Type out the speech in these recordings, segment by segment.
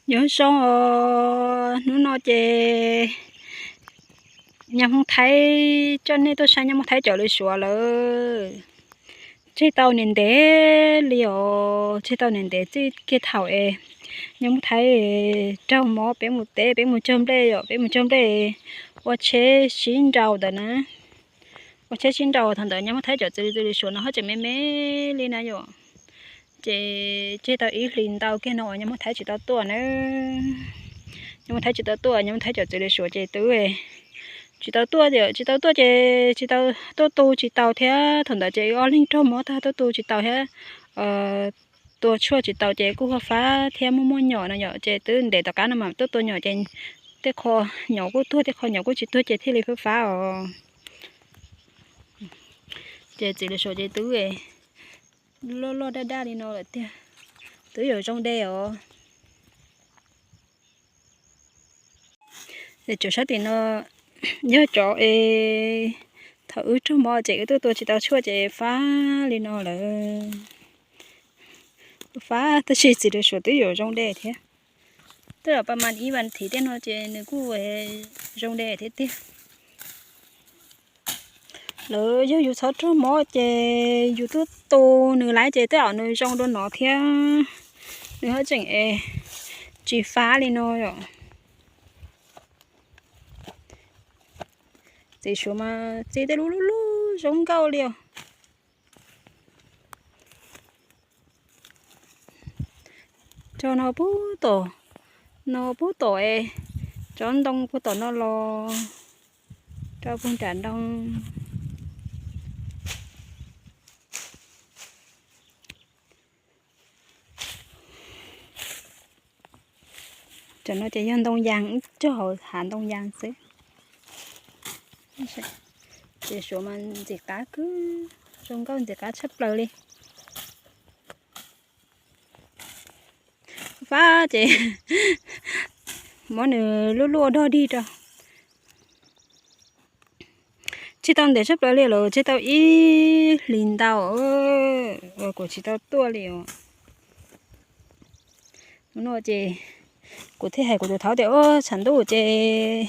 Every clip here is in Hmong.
Nyob zoo os, hnub no ces Nyob Hmoob Thaib coj nej tuaj saib Nyob Hmoob Thaib cov lwm suav lawm. Tseg tau ntev ntev li os, tseg tau ntev ntev txij kiag thaum es Nyob Hmoob Thaib raug mob peb mus teb, peb mus cog nplej yom, peb mus cog nplej ua tsheb sib nraus ntawd na. Ua tsheb sib nraus thaum ntawd Nyob Hmoob Thaib cov txiv lwm suav no haj tseem me me li na yom. Ces tseg tau ib hlis ntau kiag no uas Nyob Hmoob Thaib tsis tau tuaj na. Nyob Hmoob Thaib tsis tau tuaj, Nyob Hmoob Thaib cov txiv lwm suav ces twb tsis tau tuaj, tsis tau tuaj ces tsis tau tuaj tu tsis tau thiab. Thaum ntawd ces wb ob leeg raug mob tag tuaj tu tsis tau thiab, tua tshuaj tsis tau ces kuj fab fab thiab muaj muaj nyom no yom. Ces twb ntev tom qab no mas tuaj tua nyom ces tej qho nyom kuj tuag, tej qho nyom kuj tsis tuag ces thiaj li fab fab os. Ces txiv lwm suav ces twb loj loj daj daj li no lawm tiag, twb yuav zoo de os. Cov sab tim no yog cov es thaum wb raug mob ces wb tuaj tua tsis tau tshuaj ces fab li no lawm. Fab tab sis txiv lwm suav twb yuav zoo de thiab. Twb yog pas mas ib vas thiv tej no ces nws kuj zoo de thiab tiag. Lawv yog yus txhob raug mob ces yus tuaj tu nws lawm ces tej zaum nws zoo dua no thiab. Nws haj tseem es tsis fab li no yom. Txiv suav mas txi tej lub lub lub zoo nkauj li os. Cov no puag tom, no puag tom es, cov ntoo puag tom no los rau puag nram ntoo. Cov no ces yog ntoo yas, cog hauv hav ntoo yas xwb. Txiv suav mas ntxim qab kawg, zoo nkauj ntxim qab tshaj plaws li. Fab ces muab nws luaj luaj dog dig rau. Tseg tau ntev tshaj plaws li lawm, tseg tau ib hlis ntau uas kuv tsis tau tuaj li os. Hnub no ces kuv thiaj hais kuv tus thaub tias, tshav ntuj ces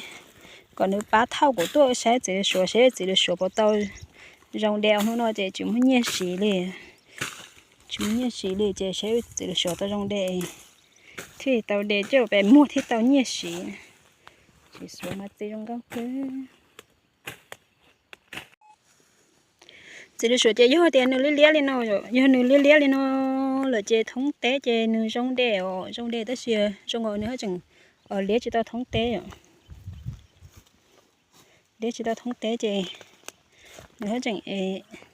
kom nws pab thauj kuv tuaj saib txiv lwm suav, saib txiv lwm suav puas tau zoo de. Hnub no ces tsis muaj nyiaj siv li, tsis muaj nyiaj siv li ces saib txiv lwm suav tau zoo de, thiaj tau de coj pes muag thiaj tau nyiaj siv. Txiv suav mas txi zoo nkauj kawg. Txiv lwm suav ces yog tias nws liab liab li no, yog nws liab liab li no lawm ces thoob teb ces nws zoo de os, zoo de tab sis zoo nkaus nws haj tseem liab tsis tau thoob teb os. Liab tsis tau thoob teb ces nws haj tseem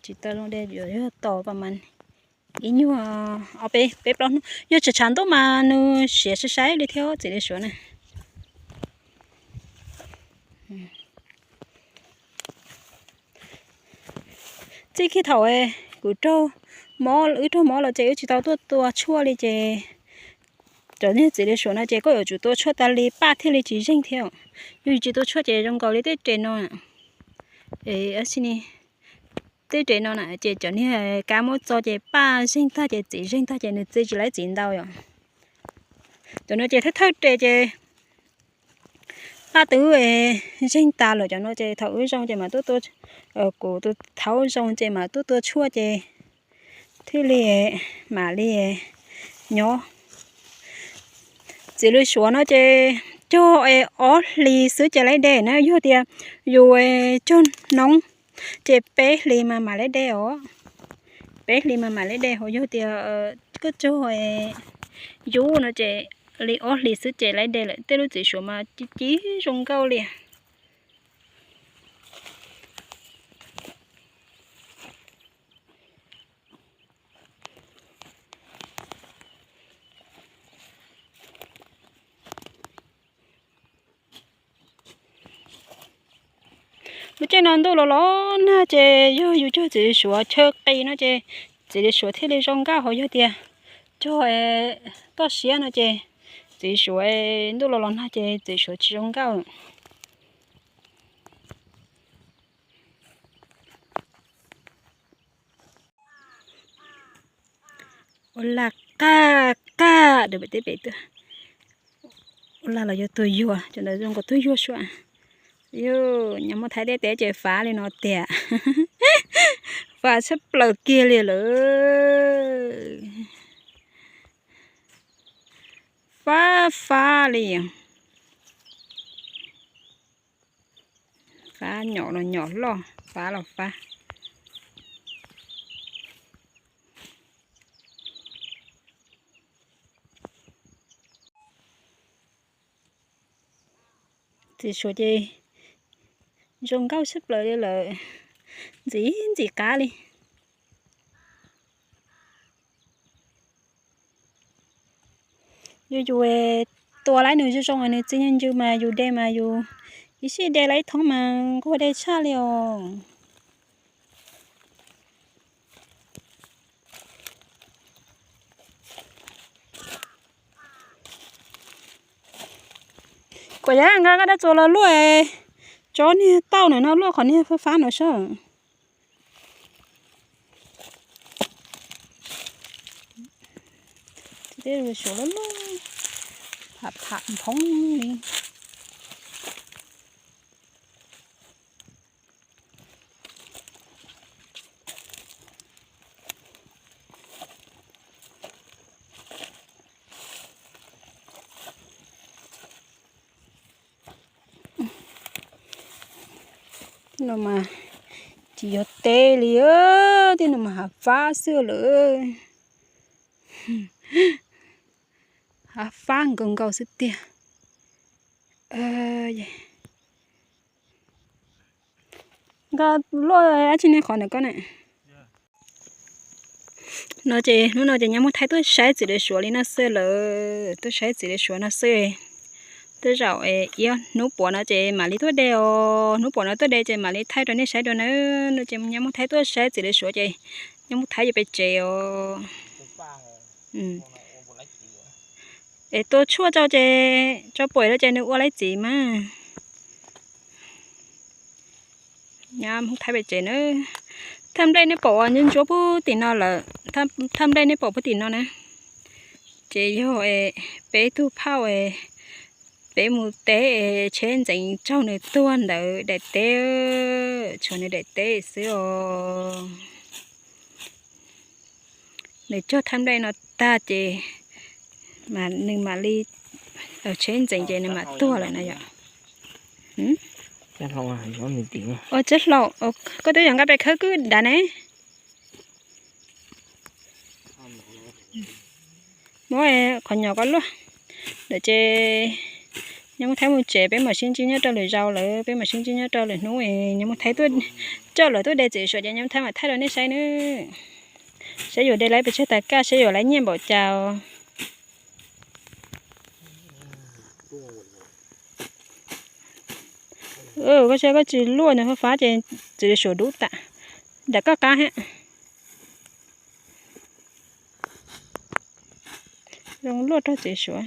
tsis tau zoo de, yuav yog tos pas mas ib nyuag ob peb, peb plaub hnub, yog tshav tshav ntuj mas nws siav sai sai li thiab txiv lwm suav na. Txij kiag thaum kuv raug mob, wb raug mob los ces wb tsis tau tuaj tua tshuaj li ces cov niag txiv lwm suav no ces koj yuav tsum tua tshuaj tas li paj thiaj li tsis zeeg thiab. Yog tsis tua tshuaj ces zoo nkaus li tej res no, tej res no na ces cov niag kab muab txo ces paj zeeg tag ces txiv zeeg tag ces nws txi tsis laib txiv ntau yom. Cov no ces thawj thawj res ces paj twb zeeg tas lawm. Cov no ces thaum wb zoo ces mas tuaj tua, kuv tus thaub zoo ces mas tuaj tua tshuaj ces thiaj li mam li nyob. Txiv lwm suav no ces cog es ob hlis xwb ces laib de na, yog tias yus cog noob ces peb hlis mas mam laib de os. Peb hlis mas mam laib de, ho yog tias koj cog yub no ces li ob hlis xwb ces laib de lawm. Tej lub txiv suav mas ci ci zoo nkauj li. Lub caij no ntuj los los nag ces yog yus cog txiv lwm suav chaw qis no ces txiv lwm suav thiaj li zoo nkauj, ho yog tias cog toj siab no ces txiv lwm suav, ntuj los los nag ces txiv lwm suav tsis zoo nkauj. Ua laj qaj qaj dab pem teb pem tuaj. Ua lag los yuav tuag yuag, cov ntawd zoo nkaus tuag yuag suab. Yus nyob Muaj Thaib tej teb ces fav li no tiag. Fav tshaj plaws kiag li lawm. Fav fav li. Fav nyom los nyom loj, fav los fav. Txiv Suav ces zoo nkauj tshaj plaws li lawm, ntxim ntxim qab li. Yus yus tua laib nws zoo zoo, nws txiv ntsws mas yus de mas yus ib sij de laib ib thoob mas nquag de tshaj li os. Kuv yog nqa koj dab txuas los luaj, tsob niag tauj na no luaj qhov niag fab fab no saib. Tej suav loj loj, pham pham nphoob li. Tej no mas tsis yog teb li, tej no mas hav fab xwb lawm. Hav fab nkaus nkaus xwb tiag. Nqa luaj dab tsi nej qhov ntawm koj na. No ces hnub no ces nyob Muaj Thaib tuaj saib txiv lwm suav li no xwb lawm, tuaj saib txiv lwm suav no xwb. Tej zaum ib hnub puav no ces mam li tuaj de os, hnub puav no tuaj de ces mam li thaij rau nej saib dua na. No ces nyob Muaj Thaib tuaj saib txiv lwm suav ces nyob Muaj Thaib yuav pem tsev os. Es tua tshuaj rau ces tso pem no ces nws ua laib txiv mas. Nyob Muaj Thaib pem tsev na. Thaj nplej nej pom uas ntsuab ntsuab puag tim no lawm, thaj nplej nej pom puag tim no na, ces yog peb tug phauj, peb mus teb tsheb ntxeev raug nws tuag ntawd daim teb, tshuav nws daim teb xwb os. Nws cog thaj nplej no tag ces nws mam li, tsheb ntxeev ces nws mam tuag lawm na yom. Ua tsav hlau, koj twb yog nqa pem khawb kwj dav ne. Muab qhov nyom koj luaj. Ntawm ces nyob Muaj Thaib mus tsev, peb mam sib ntsib nyob rau lwm zaus lawm, peb mam sib ntsib nyob rau lwm hnub. Nyob Muaj Thaib tuaj, coj lawv tuaj de txiv lwm suav ces nyob Muaj Thaib mam thaij rau nej saib nawb. Saib yuav de laib pes tsawg tas kaj, saib yuav laib nyiaj npaum cas. Koj saib koj tsis luaj nws fab fab ces txiv lwm suav dub tas. Nram koj qab hab. Zoo luaj rau txiv lwm suav.